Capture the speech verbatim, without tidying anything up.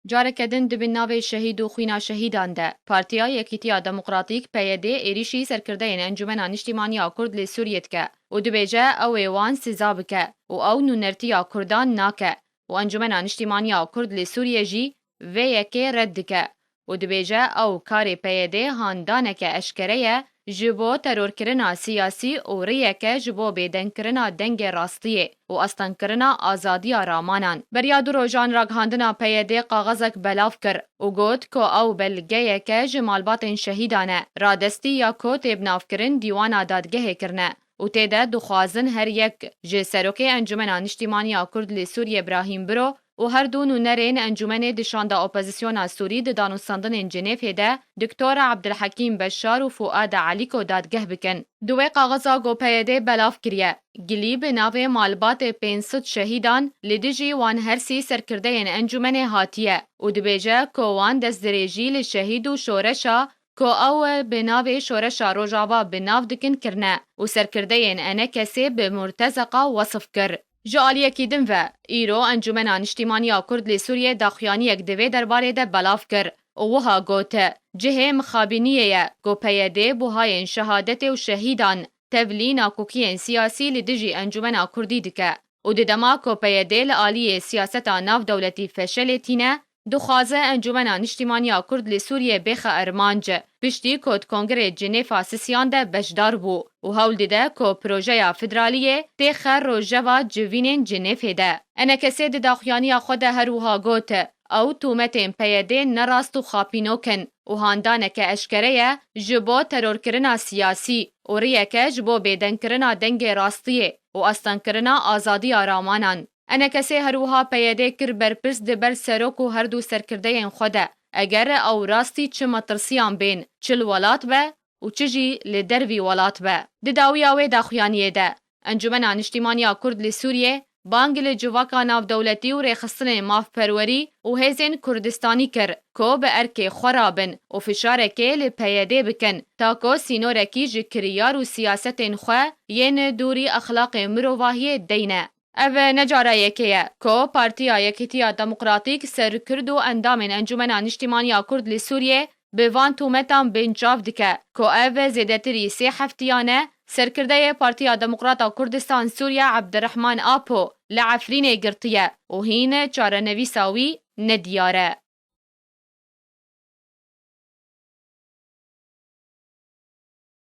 Careke din di bin navê şehîd û xwîna şehîdan de Partiya Yekîtiya Demokratîk, P Y D, êrîşî serkirdeyên Encûmena Niştîmaniya Kurd li Sûriyê dike û dibêje ew ê wan siza bike û ew nûnertiya Kurdan nake û Encûmena Niştîmaniya Kurd li Sûriyê jî vê yekê red dike û dibêje ew karê P Y D handaneke eşkere ye ji bo terorkirina siyasî û riyeke ji bo bêdengkirina dengê rastiyê û astengkirina azadiya ramanan. Beriya du rojan ragihandina P Y D kaxezek belav kir û got ku ew belgeyeke ji malbatên şehîdan e, radestî ya ku tê binavkirin dîwana dadgehê kirine û tê de dixwazin her yek ji Serokê Encûmena Niştîmaniya Kurd li Sûriyê Brahîm Biro û her du nûnerên encûmenê di şanda opozisyona Sûrî di danûstandinên Cenêfê de Doktor Abdulhekîm Beşar û Fuad Elîko dadgeh bikin. Di wê kaxiza ku P Y D belav kiriye, gilî bi navê malbatê pênc sed şehîdan li dijî wan hersî serkirdeyên encûmenê hatiye û dibêje ku wan destdirêjî li şehîd û şoreşa ku ew bi navê Şoreşa Rojava bi nav dikin kirine û serkirdeyên E N K S'ê bi murtezeqa wesif kir. Ji aliyekî din ve, îro Encûmena Niştîmaniya Kurd li Sûriyê daxuyaniyek di vê derbarê de belav kir û wiha got, cihê mixabîniyê ye ku P Y D buhayên şehadetê û şehîdan tevlî nakokiyên siyasî li dijî Encûmena Kurdî dike û di dema ku P Y D li aliyê siyaseta navdewletî feşelê tîne, dixwaze Encûmena Niştîmaniya Kurd li Sûriyê bêxe armanc, piştî ku di Kongrê Cinêfa sisiyan de beşdar bû û hewl dide ku projeya federaliyê têxe rojeva civînên Cinêfê de. E N K S di daxuyaniya xwe de her wiha got, ew tûmetên P Y D nerast û xapînok in û handaneke eşkere ye ji bo terorkirina siyasî û riyeke ji bo bêdengkirina dengê rastiyê û astengkirina azadiya ramanan. E N K S her wiha P Y D kir berpirs di ber serok û her du serkirdeyên xwe de, eger ew rastî çi metirsiyan bên, çi li welat be û çi jî li dervî welat be. Di dawiya wê daxuyaniyê de, Encûmena Niştîmaniya Kurd li Sûriyê bang li civaka navdewletî û rêxistinên mafperwerî û hêzên Kurdistanî kir ku bi erkê xwe rabin û fişarekê li P Y D bikin, ta ku sînorekî ji kiryar û siyasetên xwe yên dûrî exlaqê mirovahiyê deyne. Ev ne cara yekê ye ku Partiya Yekîtiya Demokratîk ser Kurd û endamên Encûmena Niştîmaniya Kurd li Sûriyê bi van tûmetan bên çav dike ku ev zêdetirî sê heftiyan e serkirdeyê Partiya Demokrata Kurdistan Sûriye Ebdirehman Apo li Efrînê girtiye û hîn çarenivîsa wî nediyar e.